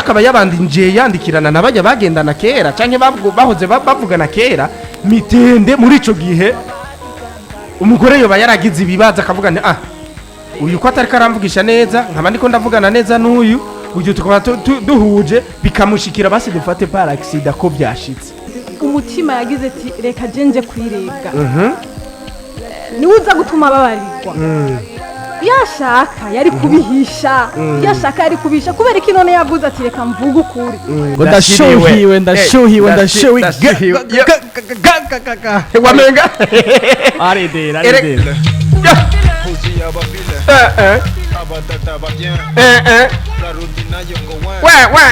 Akaba yabandinje yandikirana na bajya bagendana kera canke bahoze bavugana kera. Mitende muri ico gihe umugore yoba yaragize ibibazo, akavuga nti: "Ah, uyu ko atari karamvugisha neza, nkaba ndiko ndavugana neza n'uyu, uyu tukaba duhuje." Bikamushikira, basi dufate par accident ko byashitse. Umutima yagize ati: "Reka je kwirega." Niwe uza gutuma babarirwa. Iyo ashaka yari kubihisha, iyo ashaka yari kubihisha. Kubera iki none yavuze ati: "Reka mvuge ukuri"? Ngo ndashuhiwe, ndashuhiwe, ndashuhiwe. Ndashuhiwe. Wamenga Aridera, aridera. We we.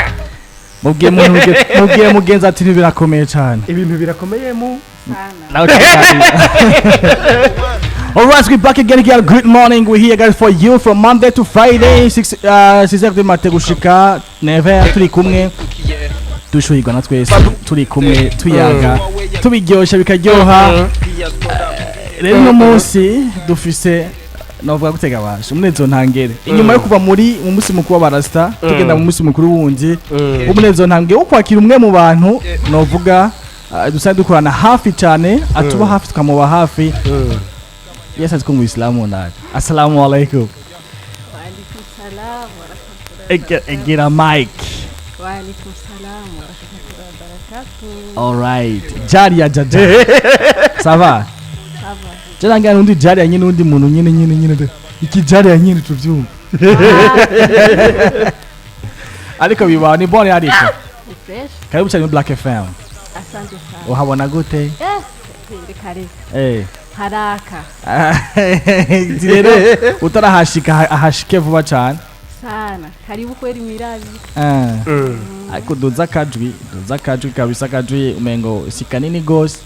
Mubwiye muntu, mubwiye mugenzi ati birakomeye cyane. Ibintu birakomeye mu Nawe tukaganira. Alright, we back again again. Good morning. We're here, guys, for you from Monday to Friday, 6 6h du matin gushika 9h. Turi kumwe, dushuhirwa na twese, turi kumwe tuyaga, tubiryosha bikaryoha. Rero uno munsi dufise, novuga gutega abasha umunezero ntangere inyuma yo kuva muri mu munsi mukuru w'abarasta, tugenda mu munsi mukuru wundi. Umunezero ntangere wo kwakira umwe mu bantu novuga dusanzwe dukorana hafi cyane, atuba hafi, tukamuba hafi. Yes, ati ko mu Islamu naje. Assalamu alaikum. Waalaikum salam. Egera mike. Waalaikum salam wa rahmatullahi wa barakatuh. Alright, Jaria Jaja, ça va? Ça va. Jarangira nundi Jaria nyine, undi muntu nyine nyine nyine iki Jaria nyine tuvyumva, ariko biba ni bonne, ariko Ni fresh. Karibu cyane muri Black FM. Asante sana. Uhabona gute? Reka reka. Haraka. Nzi rero utarahashika, ahashike vuba cyane. Sana, karibu kweli mirabi. Ariko duza akajwi, duza akajwi kabisa, akajwi umengo si kanini gose.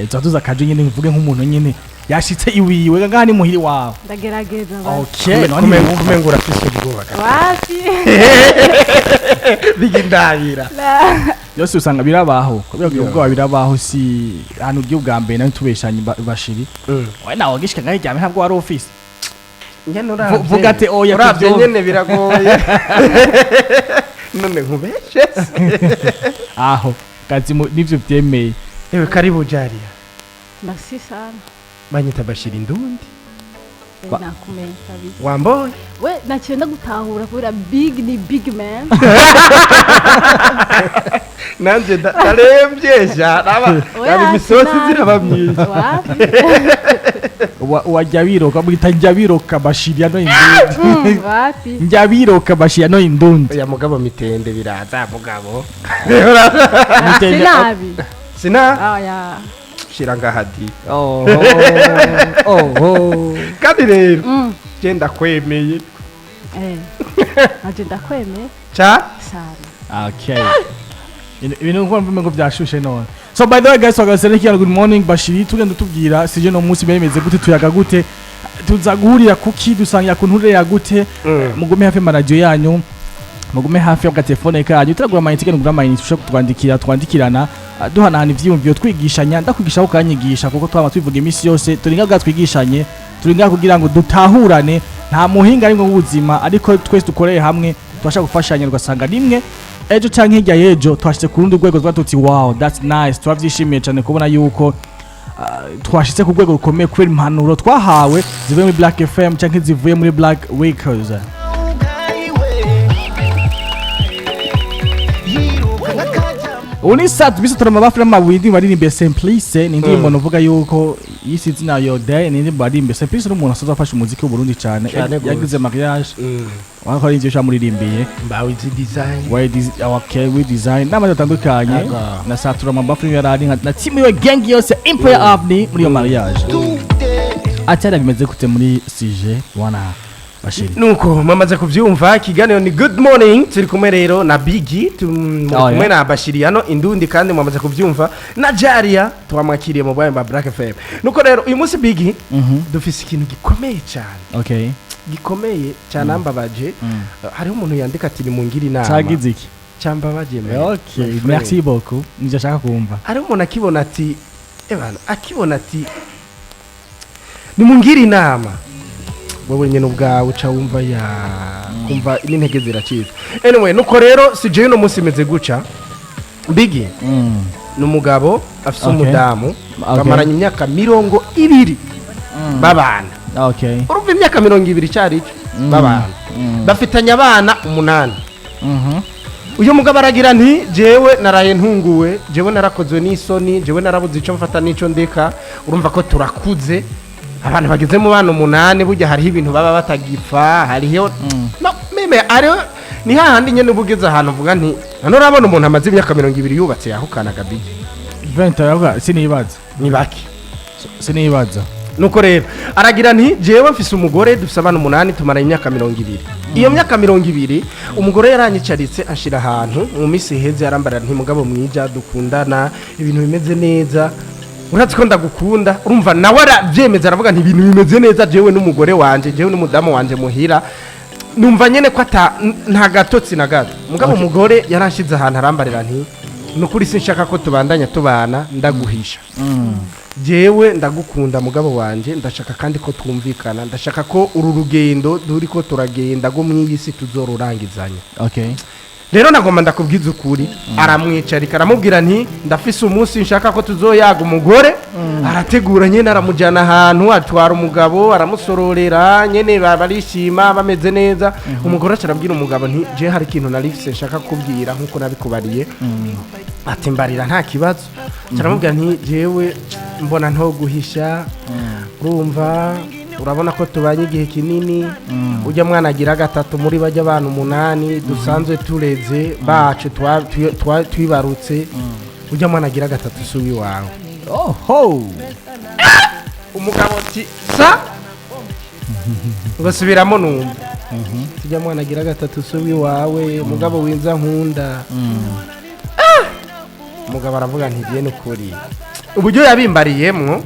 Tuza duza akajwi nyine, mvuge nk'umuntu nyine yashitse iwiwe, ngaha ni muhiri wawe. Ndagerageza basi. Okay, none wumva. Kumenga urafise ubwoba. Wapi. Bigindabira. Byose usanga birabaho kubera kugira ubwoba, birabaho. Si ahantu ugiye ubwa mbere nawe, tubeshanye bashiri. We nawe wagishika ngaho iryame, ntabwo wari ufise. Nyene uravye. Vuga ati oya. Uravye. Tuvyumve. Nyene biragoye, none nkubeshe se? Aho kazi nivyo vyemeye. Ewe, karibu Jaria. Merci sana. Banyita Bashira Indundi. Nakumenya kabisa. Wamboye. We naciye ndagutahura kubera big ni big man. Nanje ndaremvye sha, raba. Oya, raba imisozi sinabi. Ziraba myinshi. Wapi. Wajya biroka, bwita njya biroka Bashiri ano indundi. Wapi. Njya biroka Bashiri ano indundi. Oya mugabo, mitende biraza mugabo. Sinabi. Sina. Oya. Shira ngahadi. Oh oh. Kandi rero je ndakwemeye. Nanje ndakwemeye. Ca. Sana. Okay. Ibintu nkuko mvume ngo byashushe none. So by the way guys, wagasere good morning Bashiri, tugenda tubwira sije no munsi bemeze gute, tuyaga gute, tuza guhurira kuki, dusangira ku nturire ya gute. Mugume hafi amaradiyo yanyu, mugume hafi y'agatelefone kanyu, utaragura amayinite, genda ugura amayinite, ushobora kutwandikira, twandikirana, duhanahana ivyiyumviro, twigishanya, ndakwigisha aho ukanyigisha, kuko twama tubivuga iminsi yose, turi ngaha twigishanye, turi ngaha kugira ngo dutahurane. Nta muhinga arimwe w'ubuzima, ariko twese dukoreye hamwe tubasha gufashanya, ugasanga rimwe ejo canke hirya y'ejo twashitse ku rundi rwego, tuti: "Wow, that's nice." Turavyishimiye cyane kubona yuko twashitse ku rwego rukomeye kubera impanuro twahawe zivuye muri Black FM canke zivuye muri Black Records. Ubu ni saa tubise turama bafura amabindi baririmbiye Simplice. Ni indirimbo novuga yuko yise izina Yode, ni indirimbo baririmbiye Simplice, ni umuntu asanzwe afasha umuziki w'u Burundi cyane. Cane gose. Yagize mariage wakora ivyo yamuririmbiye. Mbawe izi design. Okay, we design n'amandi atandukanye. Aga. Na Satura Mabafu yarari na team yiwe, gang yose Empire Avenue muri iyo mariage. Atari bimeze gute muri CG wana Bashiri? Nuko mwamaze kuvyumva, ikiganiro ni Good Morning, turi kumwe rero na Biggie, muri Oh, kumwe yeah. na Bashiriyano Indundi, kandi mwamaze kuvyumva na Jaria twamwakiriye mu bwami bwa Black FM. Nuko rero uyu munsi Biggie, dufise ikintu gikomeye cyane, gikomeye cyane ambabaje. Hariho umuntu yandika ati: "Nimungire inama." Cagize iki? Cyambabaje man. Okay. My friend. Merci beaucoup, nivyo ashaka kumva. Hariho umuntu akibona ati ebana, akibona ati: "Nimungire inama." Wowe nyine ubwawe uca wumva ya kumva n'intege ziracitse. Anyway, nuko rero si jewe uno munsi imeze guca. Bigi ni umugabo afise umudamu bamaranye imyaka 20 babana. Urumva imyaka 20 cyari ico babana, bafitanye abana 8. Uyu mugabo aragira nti: "Jewe naraye ntunguwe, jewe narakozwe n'isoni, jewe narabuze icyo mfata n'icyo ndeka." Urumva ko turakuze, abantu bageze mu bana 8, burya hariho ibintu baba batagipfa, hariho no même hariho ni hahandi nyene uba ugeze ahantu uvuga nti: "None urabona umuntu amaze imyaka 20 yubatse yahukanaga, Bigi?" 20 aravuga, sinibaza. Ni bake. Sinibaza. Nuko rero aragira nti: "Jewe mfise umugore, dufise abana 8, tumara imyaka 20. Iyo myaka 20 umugore yaranyicaritse anshira ahantu mu minsi iheze, yarambara nti: 'Mugabo mwija dukundana, ibintu bimeze neza, urazi ko ndagukunda.'" Urumva nawe arabyemeza, aravuga nti: "Ibintu bimeze neza, jewe n'umugore wanje, jewe n'umudamu wanje muhira, numva nyene ko ata nta gatotsi na gato. Mugabo umugore yaranshize ahantu, arambarira nti: 'Nukuri sinshaka ko tubandanya tubana ndaguhisha. Jewe ndagukunda mugabo wanje, ndashaka kandi ko twumvikana, ndashaka ko uru rugendo duri ko turagenda rwo mw'iyi si tuzorurangizanya. Rero nagomba ndakubwiza ukuri.' Aramwicarika, aramubwira nti: 'Ndafise umunsi nshaka ko tuzoyaga.' Umugore arategura nyene, aramujyana ahantu, atwara umugabo, aramusororera nyene, barishima bameze neza. Umugore aca arabwira umugabo nti: 'Je hari ikintu narifise nshaka kukubwira nkuko nabikubariye.' Ati: 'Mbarira, nta kibazo.' Aramubwira nti: 'Jewe mbona ntoguhisha, urumva urabona ko tubanye igihe kinini, ujya mwana agira gatatu muri bajya abana 8 dusanzwe tureze bacu twibarutse, ujya mwana agira gatatu si uwiwawe.' Oho. Umugabo ati: 'Sa ngo subiramo numva.' Tujya mwana agira gatatu si uwiwawe, mugabo winza nkunda." Umugabo aravuga nti: "Ntigiye n'ukuri uburyo yabimbariyemwo,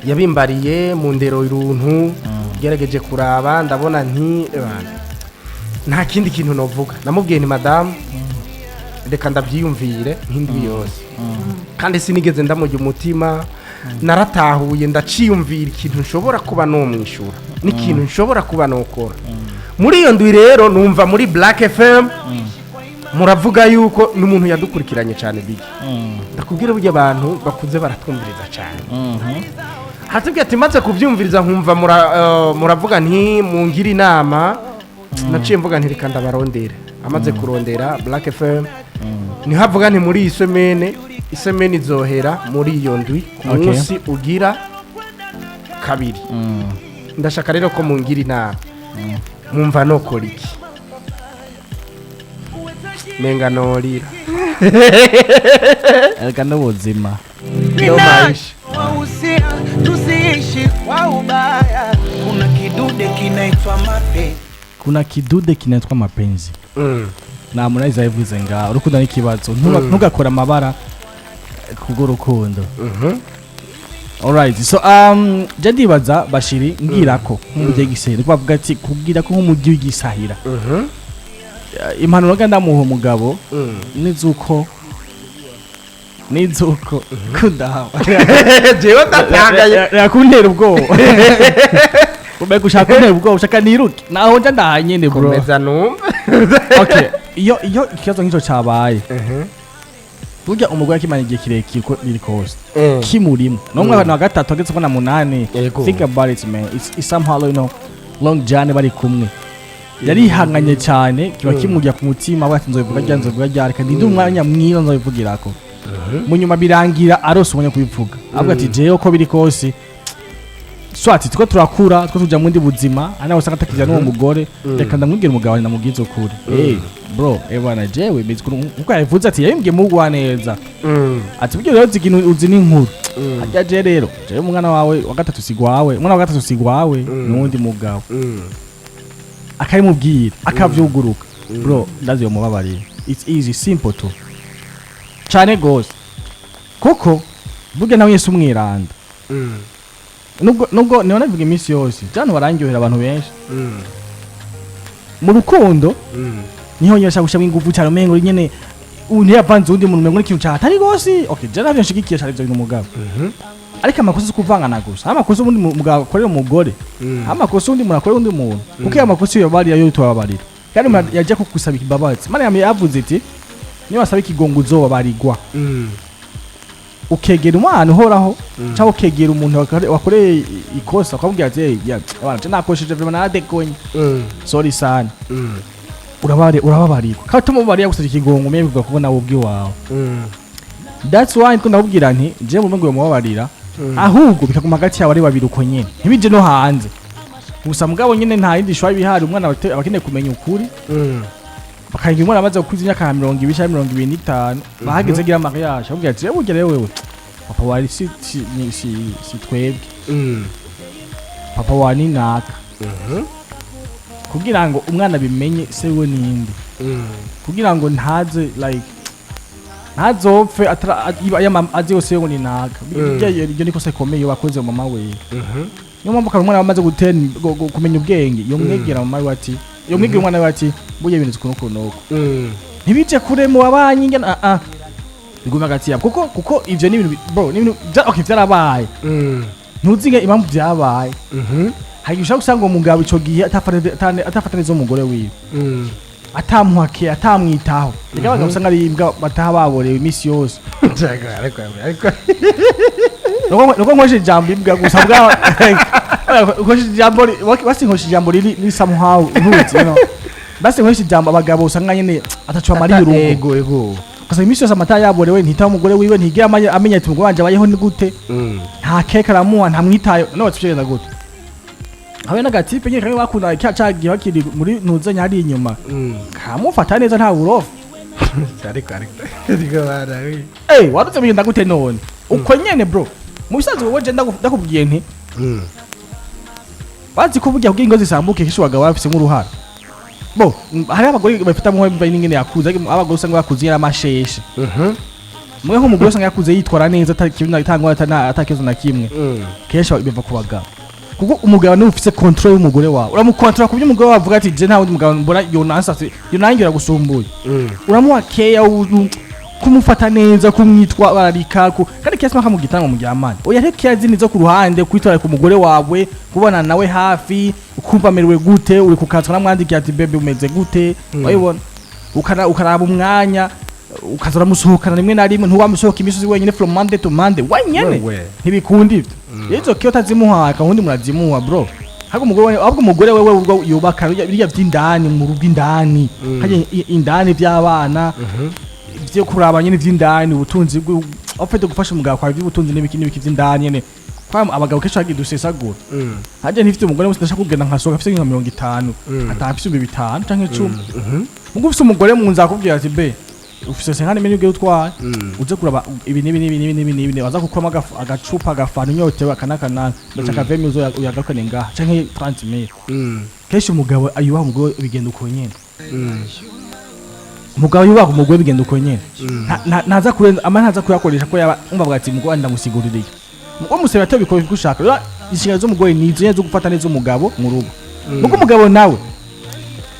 yabimbariye mu ndero iruntu, gerageje kuraba ndabona nti: 'Ebana, nta kindi kintu novuga.' Namubwiye nti: 'Madamu, reka ndabyiyumvire nk'indwi yose.' Kandi sinigeze ndamujya umutima, naratahuye, ndaciyumvira ikintu nshobora kuba nomwishura n'ikintu nshobora kuba nokora muri iyo ndwi. Rero numva muri Black FM muravuga yuko n'umuntu yadukurikiranye cyane. Bigi, ndakubwira, burya abantu bakuze baratwumviriza cyane. Hatubwiye ati: 'Maze kubyumviriza nkumva muravuga nti mungire inama, naciye mvuga nti reka ndabarondere.' Amaze kurondera Black FM, niho avuga nti muri iyi semaine, isemaine izohera muri iyo ndwi ku munsi ugira kabiri, ndashaka rero ko mungira inama, mumva nokora iki?' Menga norira." Erega n'ubuzima. Niyo maisha. Wahusia tusiishi kwa ubaya, kuna kidude kinaitwa mapenzi. Kuna kidude kinaitwa mapenzi. Nta muntu yabivuze ngaho, urukundo n'ikibazo. Ntugakore amabara kubw'urukundo. Alright, so je ndibaza, Bashiri, mbwira ko nk'umujyi w'igisahira bavuga ati kubwira ko nk'umujyi w'igisahira, impanuro ga ndamuha umugabo nizuko kundahaba. Jewe ndatangaye. Reka kuntera ubwoba, mbega ushaka kuntera ubwoba, ushaka niruke naho nja ndaha nyene, bro. Komeza numve. Okay, iyo ikibazo nk'ico cabaye, burya umugore akimara igihe kirekire uko biri kose kimurimo no umwana wa gatatu ageze kubona 8. Think about it, man. It's somehow long journey bari kumwe, yarihanganye cyane, kiba kimurya ku mutima, avuga ati: "Nzobivuga rya, nzobivuga rya, reka ndinde umwanya mwiza nzobivugirako." Mu nyuma birangira arose umwanya wo kubivuga, avuga ati: "Jewe uko biri kose, swati tuko turakura, two tuja mundi buzima, ana usanga atakijya n'uwo mugore, reka ndamwibwira umugabo wanjye, ndamubwize ukuri. Bro, bana, jewe meze ukuntu." Nkuko yabivuze ati yabimbwiye mugwa neza, ati: "Buryo rero uzi ikintu, uzi n'inkuru harya. Je rero, jewe umwana wawe wa gatatu sigwawe, umwana wa gatatu sigwawe n'uwundi mugabo." Akabimubwira akavyuguruka, bro, ndazi yo mubabarira. It's easy, simple to cane gose, kuko burya nawe Yesu umwiranda. Nubwo niho nabivuga iminsi yose, jana barangyohera abantu benshi mu rukundo, niho nyine ashaka gushiramo ingufu cyane, umengo nyene uyu ntiyavanze uwundi muntu, umengo n'ikintu catari gose. Okay, je navyo nshigikiye cane ivyo bintu, mugabo Ariko amakosa si kuvangana gusa, amakosa ubundi mugabo akorera umugore, amakosa undi muntu akorera undi muntu, kuko iyo amakosa iyo babarira yo tubabarira, kandi umuntu yajya kugusaba imbabazi, Imana yamye yavuze iti niba wasaba ikigongo uzobabarirwa. Ukegera umwana uhoraho cyangwa ukegera umuntu wakoreye ikosa, ukamubwira ati: "Hey, ya, abana je nakosheje vraiment, naradekonye, sorry sana." Urababarirwa kandi tumubariye gusaba ikigongo umenye bivuga kuko nawe ubwiwawe. That's why ndiko ndakubwira nti je mu ngo mubabarira, ahubwo bikaguma hagati yawe ari babiri uko nyene, ntibije no hanze gusa. Mugabo nyene nta yindi shwa bihari, umwana aba akeneye kumenya ukuri. Bakagira umwana amaze gukwiza imyaka nka 20 cyangwa 25, bahageze agira mariage, akubwira ati: "Burya rero wewe papa wari si twebwe, papa wa ni naka," kugira ngo umwana abimenye se we ninde, kugira ngo ntaze like ntazopfe azi yose yo ni naka. Iryo ni kosa rikomeye iyo wakoze mama we. Niyo mpamvu kare umwana amaze gutera kumenya ubwenge, yomwegera mama we ati, yomwegera umwana we ati: "Burya ibintu ukuntu ukuntu uku." Ntibije kure mu babanyi ngena, ah ah, bigume hagati yabo, kuko ivyo ni ibintu bro, ni ibintu okay, vyarabaye. Ntuzinge impamvu vyabaye. Hari igihe ushobora gusanga uwo mugabo ico gihe atafata neza umugore wiwe, atamuhake, atamwitaho. Reka abagabo usanga ari imbwa, bataha baborewe iminsi yose. Ariko Nuko nkoresha ijambo imbwa gusa, bwa nkoresha ijambo basi nkoresha ijambo riri somehow ntuzi, basi nkoresha ijambo abagabo usanga nyene ataco bamariye urugo. Ego ego. Ugasanga iminsi yose amata yaborewe, ntitaho umugore wiwe, ntigera amenya ati umugore wanje abayeho ni gute. Nta keke aramuha, ntamwitayo. None batubwira gute? Habe n'agatipe nyine kamwe bakundana cya cagiye bakiri muri ntuzenya hari inyuma, kamufata neza, nta burofa. Ariko bana we. Eh, warutse bigenda gute none? Uko nyene bro, mu bisanzwe wowe je ndakubwiye nti bazi ko burya kugira ingo zisambuke kenshi abagabo bafise nk'uruhara bo. Hariho abagore bafite amahoro bivanye n'ingene yakuze, ariko abagore usanga bakuze yari amasheshe. Mwe nk'umugore usanga yakuze yitwara neza, atangwa atakibazo na kimwe. Kenshi biva ku bagabo, kuko umugabo niwe ufise control y'umugore wawe, uramukontrola ku buryo umugore wawe avuga ati: "Je nta wundi mugabo mbona yonansase yonangira gusumbuye." Uramuha keya, kumufata neza, kumwitwararika, kandi kiasi mpaka mugitanga muryamane. Oya, rero keya zindi zo ku ruhande, kwitwararika umugore wawe, kubana nawe hafi, ukumva amerewe gute, uri kukaza unamwandikiye ati: "Bébé, umeze gute?" Urabibona, ukaraba umwanya ukaza uramusohokana rimwe na rimwe, ntiwamusohoka imisozi wenyine from Monday to Monday wenyene. Wewe. Ntibikunda ivyo rero. Izo keya utazimuha, akawundi murazimuha bro. Ahubwo umugore ahubwo umugore wewe ubwo yubaka birya vy'indani mu rugo indani, harya indani vy'abana, vyo kuraba nyene vy'indani, ubutunzi afite gufasha umugabo kwa ivy'ubutunzi n'ibiki n'ibiki vy'indani nyene, kwa abagabo kenshi bagiye dusesagura. Harya ntifite umugore wese ndashaka kugenda nkasohoka afite nka 50, ataha afise 5000 canke 10. Mugo ufise umugore mu nzu akubwira ati: "Be ufise 50 mille, ugiye utwaye uze kuraba ibi n'ibi n'ibi n'ibi n'ibi n'ibi, waza gukuramo agacupa agafanta unyotewe aka n'aka n'aka, ndaca akavemi uyagarukane ngaha canke 30 mille." Kenshi umugabo ayubaha umugore bigenda uko nyene. Umugabo yubaha umugore bigenda uko nyene. Ntaza kurenza ama, ntaza kuyakoresha ko yaba umva avuga ati: "Umugore ndamusigurira iki?" Umugore musaba ati bikora uko ushaka. Rero inshingano z'umugore ni izo nyene zo gufata neza umugabo mu rugo. Mugo umugabo nawe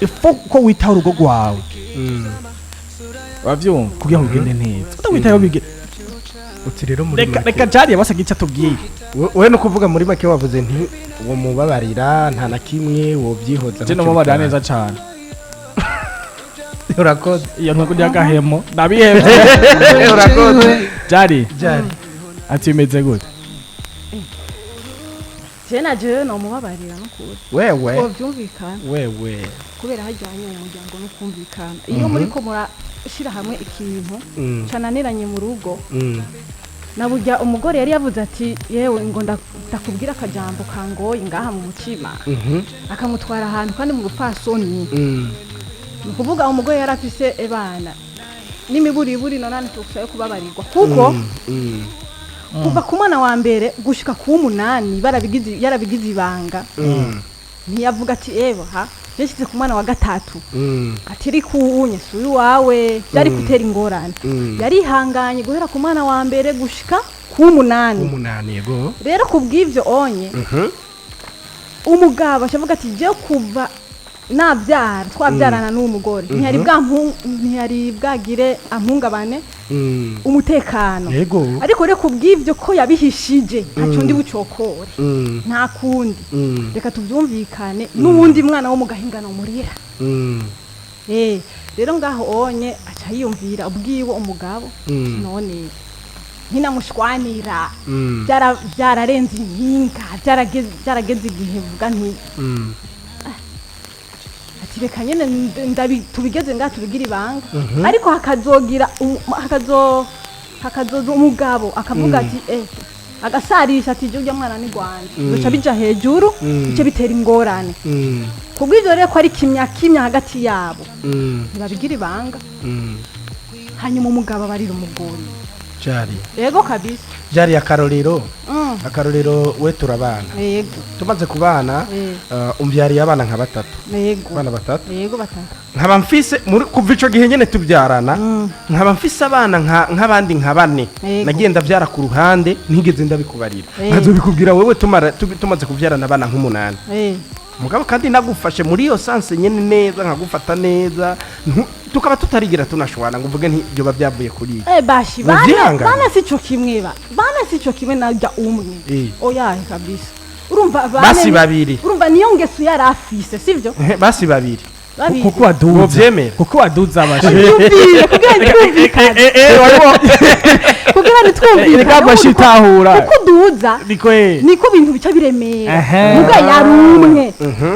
ifo ko witaho urugo rwawe, uravyumva, kugira ngo bigende neza, utawitaho bige Uti rero muri reka make reka jariya basaga icyo atubwiye. We no kuvuga muri make wavuze nti uwo mubabarira nta na kimwe wobyihoza. Je nomubabarira neza cane. Urakoze. Iyo ntabwo ndi agahemo, ndabihevye. Urakoze. Jari. Jari. Ati bimeze gute? Je na jewe nomubabarira nukuri. Wewe. Ko vyumvikana. Wewe. Kubera hajyanye mu muryango no kumvikana, iyo muriko murashira hamwe ikintu cananiranye mu rugo, na burya umugore yari yavuze ati: "Yewe, ngo ndakubwira akajambo kangoye ngaha mu mutima," akamutwara ahantu kandi mu rupfasoni. Ni ukuvuga umugore yari afise ebana n'imiburiburi nonane tugusabe kubabarirwa, kuko kuva ku mwana wa mbere gushika ku w'umunani barabigize, yarabigize ibanga. Ntiyavuga ati: "Ewe ha yashyize ku mwana wa gatatu," ati: "Ri kuwunye si uwawe," byari gutera ingorane. Yarihanganye guhera ku mwana wa mbere gushika ku w'umunani. Umunani, yego. Rero ku bw'ibyo onye, umugabo ashavuga ati: "Je kuva Nabyara, twabyarana n'uwo mugore, ntiyari bwagire ampungabane umutekano. Ariko reka, ubw'ibyo ko yabihishije, ntacyo ndi bucokore. Nta kundi. Reka tubyumvikane n'uwundi mwana wo mu gahingano murira. Rero ngaho onye aca yiyumvira ubwiwe umugabo. None nkinamushwanira, byararenze impinga, byarageze igihe vuga nti ati reka nyene tubigeze ngaha, tubigira ibanga. Ariko hakazogira hakazoza umugabo akavuga ati agasarisha ati jya mwana ni rwanda, bica bija hejuru, bice bitera ingorane. Kubw'ivyo rero, ko ari kimya kimya hagati yabo, ntibabigira ibanga. Hanyuma umugabo abarira umugore. Jari. Yego kabisa. Jari, akarorero. Akarorero, we turabana. Tumaze kubana, umbyariye abana nka batatu. Abana batatu. Yego, batatu. Nkaba mfise kuva ico gihe nyene tubyarana, nkaba mfise abana nk'abandi nka bane. Nagiye ndabyara ku ruhande, ntigeze ndabikubarira. Nkazobikubwira wewe tumaze kubyarana abana nk'umunani. Mugabo kandi nagufashe muri iyo sens nyene neza, nkagufata neza, tukaba tutarigira tunashwana ngo uvuge nti byoba byavuye kuri ibi. Bashi bana. Muvyihangane. Bana sico kimwe, ba bana sico kimwe najya umwe. Oya kabisa, urumva bane. Basi babiri. Urumva niyo ngeso yari afise, sivyo? Basi babiri. Babiri. Kuko waduza. Wovyemera? Kuko waduza abashi. Yumvire kugira ntitwumvikane, kugira ntitwumvikane. Reka bashi tahura. Kuko uduza niko niko ibintu bica biremera. Muga yari umwe.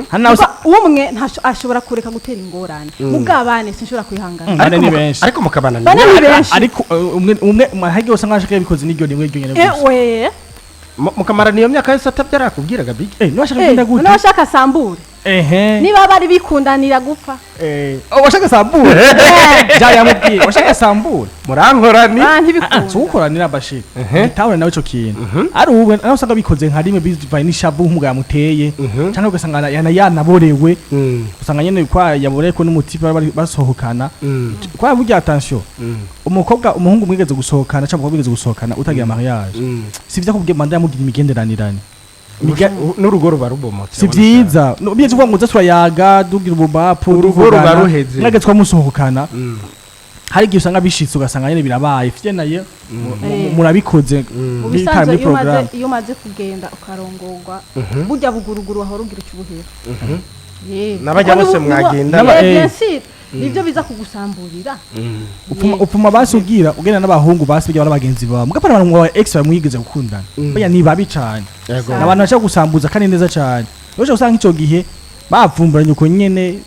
Hano nawe. Muga umwe ashobora kureka gutera ingorane, muga bane sinshobora kwihangana. Bane Ariko ni benshi. Ariko mukabana. Bane ni benshi. Ariko umwe umwe hagiye usanga ashaka yabikoze n'iryo rimwe ryo nyene gusa. Ewe. Mukamarana iyo myaka yose atabyarakubwiraga bigi? Niba ashaka kugenda gute? Niba ashaka sambure. Niba bari bikundanira gupfa. Oh, washaka sambure, ja yamubwiye washaka sambure. Murankorani. Ah, ntibikunda. Tuwukoranira Bashir, gitahura nawe ico kintu ari ubu nawe usanga bikoze nka rimwe bivanye n'ishavu nk'umugabo yamuteye, cyangwa ugasanga yana yanaborewe, usanga nyene kwa yaboreye ko n'umutipe bari basohokana. Kwa burya, attention, umukobwa, umuhungu mwigeze gusohokana cyangwa umukobwa mwigeze gusohokana utagira mariage, si vyiza kubwira manda yamugira imigenderanirane. N'urugo ruba rubomotse. Si vyiza. No, biye tuvuga ngo uza turayaga dugira ububapu. Urugo ruba ruheze. Mwageze twamusohokana, hari igihe usanga bishitse, ugasanga nyene birabaye fye naye murabikoze Mu bitari bisanzwe, muri iyo umaze programme. Iyo umaze kugenda ukarongorwa, burya buguruguru wahora ugira icyo ubuhera. N'abajya Kuko bose mwagendana. Bien sûr, nibyo biza kugusamburira. Upfuma basi ubwira ugenda n'abahungu basi burya bari bagenzi bawe, mugapana abantu bawe ex bawe mwigeze gukundana, burya ni babi cane. Ni abantu bashaka gusambuza kandi neza cane. Rero usanga ico gihe bavumburanye uko nyene,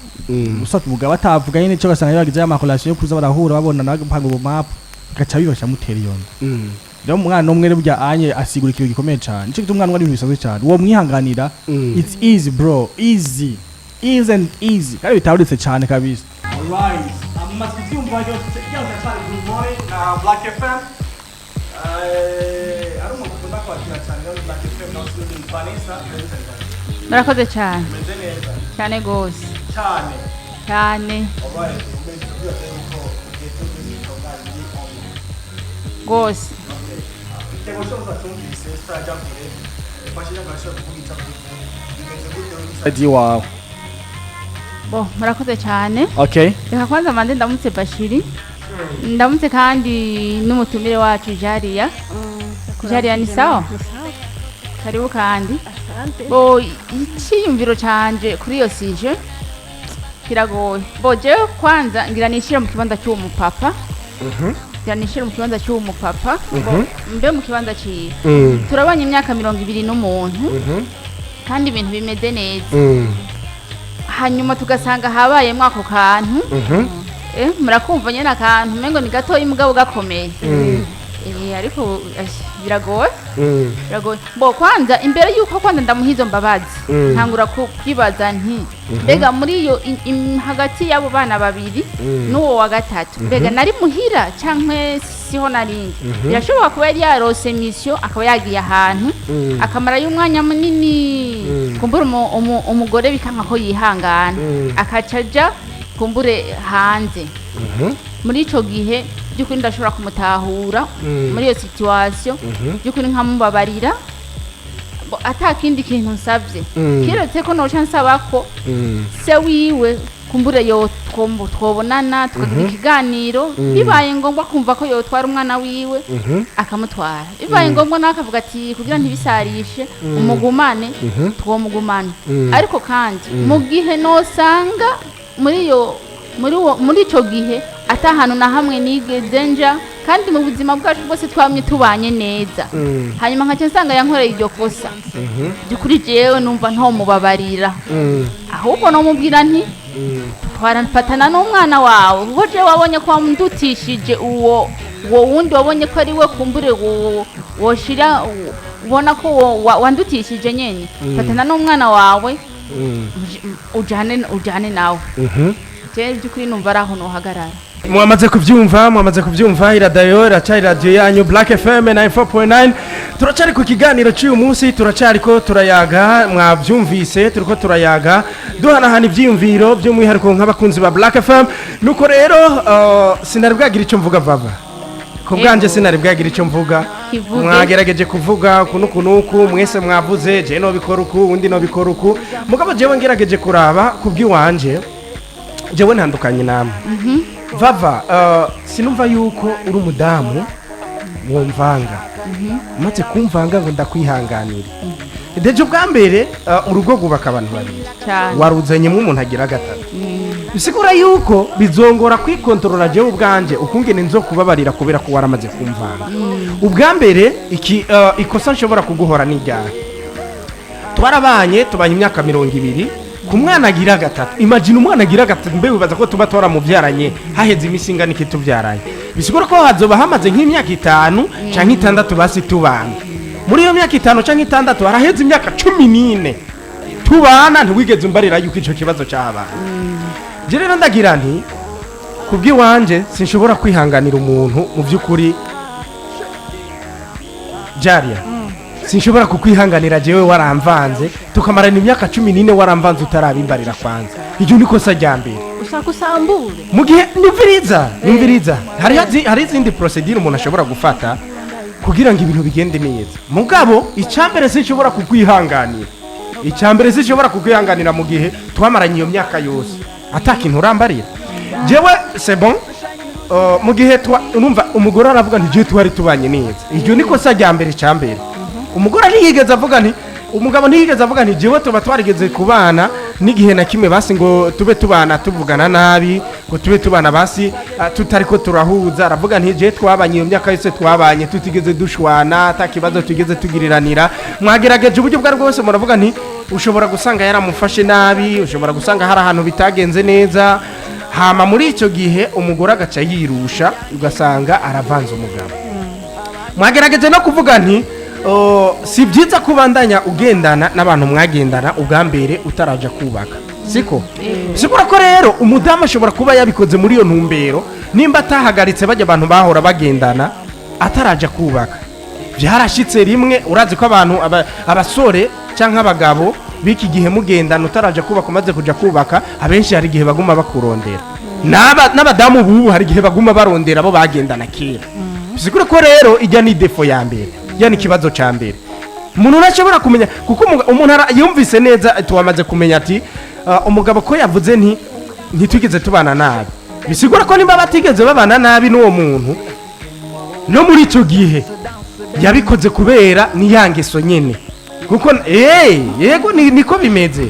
usanga umugabo atavuga nyene ico, ugasanga bagize ama relation yo kuza barahura, babonana, bagapanga ubumapu, bigaca bibasha mutera iyo nda. Rero umwana umwe rero burya anye asigura ikintu gikomeye cane. Nico gituma umwana umwe ari ibintu bisanzwe cane, uwo mwihanganira. It's easy bro, easy, easy and easy, kandi bitahuritse cane kabisa. Alright, amaze kubyumva yose cyane. Good morning na Black FM. Ari umuntu ukunda kwakira cyane rero Black FM nawe ni Vanessa. Murakoze cyane. Umeze neza? Cyane rwose. Cyane. Cyane. Alright, umeze neza yuko igihe cyose gitunganye. Rwose. Igitego cyose atumvise tutajya kure, bashira bashobora kuvuga icyo bimeze gute uri wawe. Bo, murakoze cyane. Okay. Reka kwanza mbanze ndamutse Bashiri, ndamutse kandi n'umutumire wacu Jariya. Jariya, ni sawa? Karibu kandi. Bo, icyiyumviro canje kuri iyo sujet kiragoye. Bo, jewe kwanza ngira nishire mu kibanza cy'uwo mupapa, ngira nishire mu kibanza cy'uwo mupapa. Bo, mbe mu kibanza ciwe, turabanye imyaka 20 n'umuntu kandi ibintu bimeze neza, hanyuma tugasanga habayemo ako kantu. Murakumva nyene akantu umengo ni gatoyi mugabo gakomeye. Ariko biragoye, biragoye. Bo, kwanza imbere yuko kwanza ndamuha izo mbabazi, ntangura kwibaza nti mbega muri iyo hagati y'abo bana babiri n'uwo wa gatatu, mbega nari muhira canke siho narindi? Birashoboka kuba yari yarose mission, akaba yagiye ahantu akamarayo umwanya munini, kumbura umugore bikanka ko yihangana, akaca aja kumbure hanze. Muri ico gihe by'ukuri ndashobora kumutahura muri iyo situation, by'ukuri nkamubabarira. Bo, ata kindi kintu nsabye kiretse ko noca nsaba ko se wiwe kumbure yo twobonana tukagira ikiganiro. Bibaye ngombwa kumva ko yotwara umwana wiwe, akamutwara. Bibaye ngombwa nawe akavuga ati kugira ntibisarishe umugumane, twomugumane. Ariko kandi mu gihe nosanga muri iyo muri uwo muri ico gihe ata hantu na hamwe nigeze nja, kandi mu buzima bwacu bwose twamye tubanye neza, hanyuma nkaca nsanga yankoreye iryo kosa, by'ukuri jewe numva ntomubabarira. Ahubwo nomubwira nti twarafatana n'umwana wawe, kuko jewe wabonye ko wamdutishije uwo wundi, wabonye ko ari we kumbure woshira ubona ko wandutishije nyene. Fatana n'umwana wawe, ujane nawe. Jewe by'ukuri numva ari aho nohagarara. Mwamaze kubyumva, mwamaze kubyumva. Iradayo iracari radiyo yanyu Black FM 94.9. Turacari ku kiganiro cy'uyu munsi, turacari ko turayaga. Mwabyumvise, turiko turayaga duhanahana ibyiyumviro, by'umwihariko nk'abakunzi ba Black FM. Nuko rero sinari bwagira icyo mvuga, vava ku bwanje. Ego. Sinari bwagira icyo mvuga. Kivuge. Mwagerageje kuvuga uku n'uku n'uku, mwese mwavuze je nobikora uku, undi nobikora uku. Mugabo jewe ngerageje kuraba ku bw'iwanje, jewe ntandukanye namwe. Vava, sinumva yuko uri umudamu wumvanga umaze kumvanga ngo ndakwihanganire. Déjà ubwa mbere, urugo rwubaka abantu babiri. Cyane. Waruzanyemo umuntu agira gatatu, bisigura yuko bizongora kwikontorora. Jewe ubwanje ukungene nzo kubabarira kubera ko waramaze kumvanga ubwa mbere, iki ikosa nshobora kuguhora ni iryahe? Twarabanye, tubanye imyaka 20 ku mwana agira gatatu. Imagine umwana agira gatatu, mbe wibaza ko tuba twaramubyaranye haheze iminsi ingana iki tubyaranye? Bisigura ko hazoba hamaze nk'imyaka 5 canke 6 basi tubana. Muri iyo myaka 5 canke 6 haraheze imyaka 14 tubana, ntiwigeze umbarira yuko ico kibazo cabaye. Je rero ndagira nti kubw'iwanje sinshobora kwihanganira umuntu. Mu by'ukuri Jaria, sinshobora kukwihanganira jewe waramvanze, tukamarana imyaka 14 waramvanze utarabimbarira. Kwanza iryo ni kosa rya mbere. Ushaka usambure. Mu gihe nyumviriza, nyumviriza, hari izindi procédure umuntu ashobora gufata kugira ngo ibintu bigende neza. Mugabo icyambere sinshobora kukwihanganira, icyambere sinshobora kukwihanganira mu gihe twamaranye iyo myaka yose ata kintu urambarira. Jewe c'est bon. Mu gihe urumva umugore aravuga nti jewe twari tubanye neza, iryo ni kosa rya mbere. Icyambere umugore ntiyigeze avuga nti, umugabo ntiyigeze avuga nti jewe tuba twarigeze kubana n'igihe na kimwe basi ngo tube tubana tuvugana nabi, ngo tube tubana basi tutariko turahuza. Aravuga nti jewe twabanye iyo myaka yose, twabanye tutigeze dushwana, ata kibazo tugeze tugiriranira. Mwagerageje uburyo bwo bwose, muravuga nti ushobora gusanga yaramufashe nabi, ushobora gusanga hari ahantu bitagenze neza. Hama muri icyo gihe umugore agaca yirusha, ugasanga aravanze umugabo. Mwagerageje no kuvuga nti si byiza kubandanya ugendana n'abantu mwagendana ubwa mbere utaraja kubaka, siko? Sigura ko rero umudamu ashobora kuba yabikoze muri iyo ntumbero. Nimba atahagaritse bajya abantu bahora bagendana ataraja kubaka, byarashitse rimwe. Urazi ko abantu abasore cyangwa abagabo b'iki gihe mugendana utaraja kubaka, umaze kuja kubaka, abenshi hari igihe baguma bakurondera. N'abadamu bubu hari igihe baguma barondera abo bagendana kera. Bisigura ko rero ijya ni défaut ya mbere, ijya ni ikibazo cya mbere umuntu ntashobora kumenya, kuko umuntu yumvise neza. Tuwamaze kumenya ati umugabo ko yavuze nti ntitwigeze tubana nabi, bisigura ko nimba batigeze babana nabi n'uwo muntu no muri icyo gihe, yabikoze kubera ni ya ngeso nyene. Kuko yego, niko bimeze,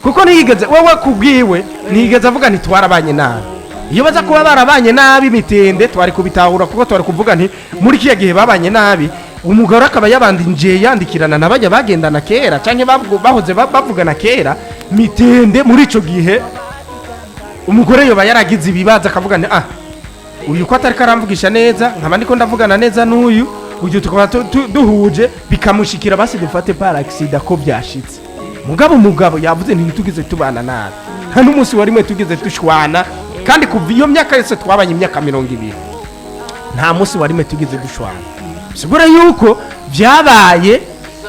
kuko ntiyigeze wowe kubwiwe ntiyigeze avuga nti twarabanye nabi. Iyo baza kuba barabanye nabi mitende twari kubitahura, kuko twari kuvuga nti muri kiya gihe babanye nabi, umugore akaba yabandinjiye yandikirana na bajya bagendana kera canke bahoze bavugana kera mitende. Muri ico gihe umugore yoba yaragize ibibazo, akavuga nti ah, uyu ko atari karamvugisha neza, nkaba ndiko ndavugana neza n'uyu, uyu tukaba duhuje, bikamushikira basi dufate par accident ko byashitse. Mugabo umugabo yavuze nti ntitugize tubana nabi, nta n'umunsi warimwe tugeze dushwana, kandi kuva iyo myaka yose twabanye, imyaka 20, nta munsi warimwe tugeze dushwana. Sigura yuko byabaye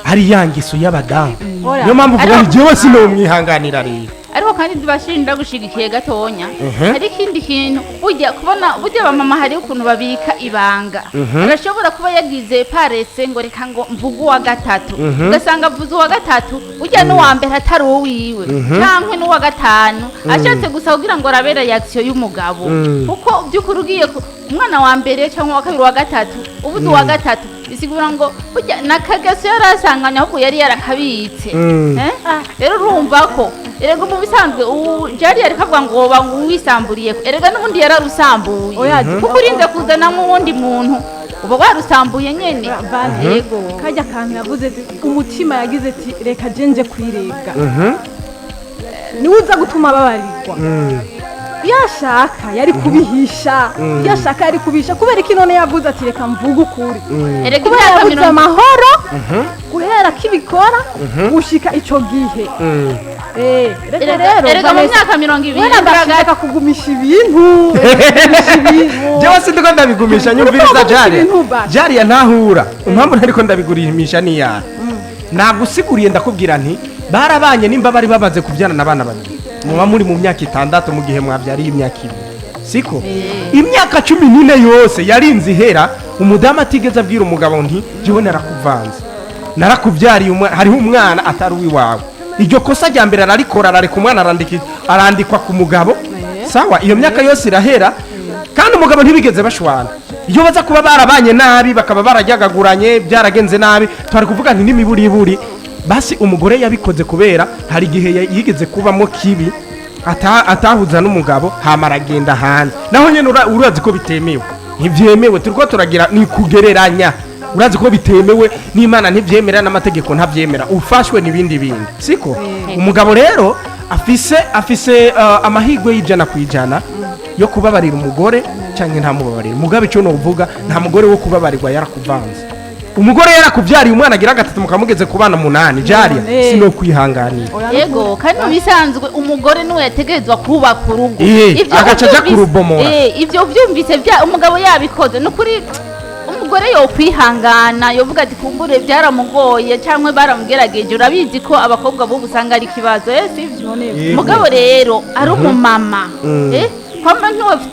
ari ya ngeso y'abadamu. Ora. Niyo mpamvu uvuga Ariko- nti jewe sinomwihanganira rero. Ariko kandi ndibashinda gushigikiye gatonya. Hari ikindi kintu burya kubona, burya abamama hari ukuntu babika ibanga. Arashobora kuba yagize paresse ngo reka ngo mvuge uwa gatatu, ugasanga avuze uwa gatatu, burya n'uwa mbere atari uwiwe, canke n'uwa gatanu, ashatse gusa kugira ngo arabe reaction y'umugabo. Kuko by'ukuri ugiye umwana wa mbere cyangwa uwa kabiri, uwa gatatu, ubuze uwa gatatu, bisigura ngo burya nakageso yari asanganye, ahubwo yari yarakabitse. Eh? Rero urumva ko erega mu bisanzwe ubu jari yari kavuga ngo woba ngo wisamburiye, erega n'ubundi yararusambuye. Oya, kuko urinze kuzanamo uwundi muntu uba warusambuye nyene. Yego, kajya kantu yavuze ati umutima yagize ati reka je nje kwirega, niwe uza gutuma babarirwa. Iyo ashaka yari kubihisha, iyo ashaka yari kubihisha. Kubera iki none yavuze ati reka mvuge ukuri? Erega kubera imyaka yabuze 40 amahoro guhera kibikora gushika ico gihe. Reka rero erega mu Vanessa, myaka 20 wena ndashaka kugumisha ibintu, kugumisha ibintu. Jewe sindiko ndabigumisha, nyumviriza. Uriko Jariya, ibintu basi. Jariya, ntahura impamvu ntariko ndabigurisha niya nagusiguriye. Ndakubwira nti barabanye, nimba bari bamaze kubyarana abana babiri, muba muri mu myaka 6 mu gihe mwabyariye imyaka 2, siko? Imyaka 14 yose yarinze ihera umudamu atigeze abwira umugabo nti jewe narakuvanze, narakubyariye hariho umwana atari uwiwawe. Iryo kosa rya mbere ararikora, arareka umwana arandikwa ku mugabo. Sawa, iyo myaka yose irahera kandi umugabo ntibigeze bashwana. Iyo baza kuba barabanye nabi, bakaba barajyagaguranye, byaragenze nabi, twari kuvuga nti n'imiburiburi basi umugore yabikoze kubera hari igihe yigeze kubamo kibi, atahuza n'umugabo, hama aragenda hanze. Naho nyine urazi ko bitemewe, ntibyemewe, turiko turagira ni kugereranya. Urazi ko bitemewe n'Imana ntibyemera, n'amategeko ntabyemera, ufashwe n'ibindi bindi, siko? Umugabo rero afise amahirwe y'100% yo kubabarira umugore cyangwa ntamubabarire. Mugabo icyo nuvuga, nta mugore wo kubabarirwa yarakuvanze. Umugore yarakubyariye umwana agira gatatu, mukamugeze ku bana 8, jariya, sino kwihanganira. Yego, kandi mu bisanzwe umugore niwe yategerezwa kubaka urugo. Agaca aja kurubomora. Ivyo uvyumvise bya umugabo yabikoze, ni ukuri umugore yokwihangana, yovuga ati kumbure byaramugoye cyangwa baramugerageje. Urabizi ko abakobwa bubu usanga ari ikibazo, sivyo? Mugabo rero ari umumama, kwamba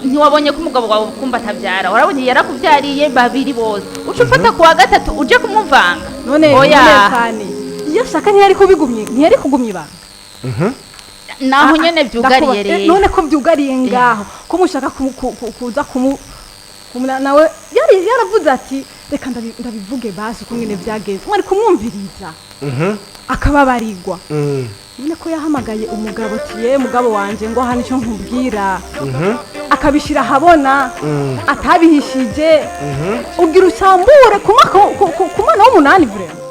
ntiwabonye ko umugabo wawe kumva atabyara, warabonye yarakubyariye babiri bose, uca ufata ku wa gatatu uje kumuvanga. None Oya. none Fani, iyo ashaka ntiyari kubigumye, ntiyari kugumya ibanga. Naho nyene vyugariye rero. None ko byugariye ngaho, ko mushaka kuza nawe yari yaravuze ati reka ndabivuge basi uko nyene byagenze, mwari kumwumviriza akababarirwa. None ko yahamagaye umugabo ati ye mugabo wanje, ngo hano icyo nkubwira, akabishyira ahabona atabihishije, ugira usambure ku mwana w'umunani, vraiment.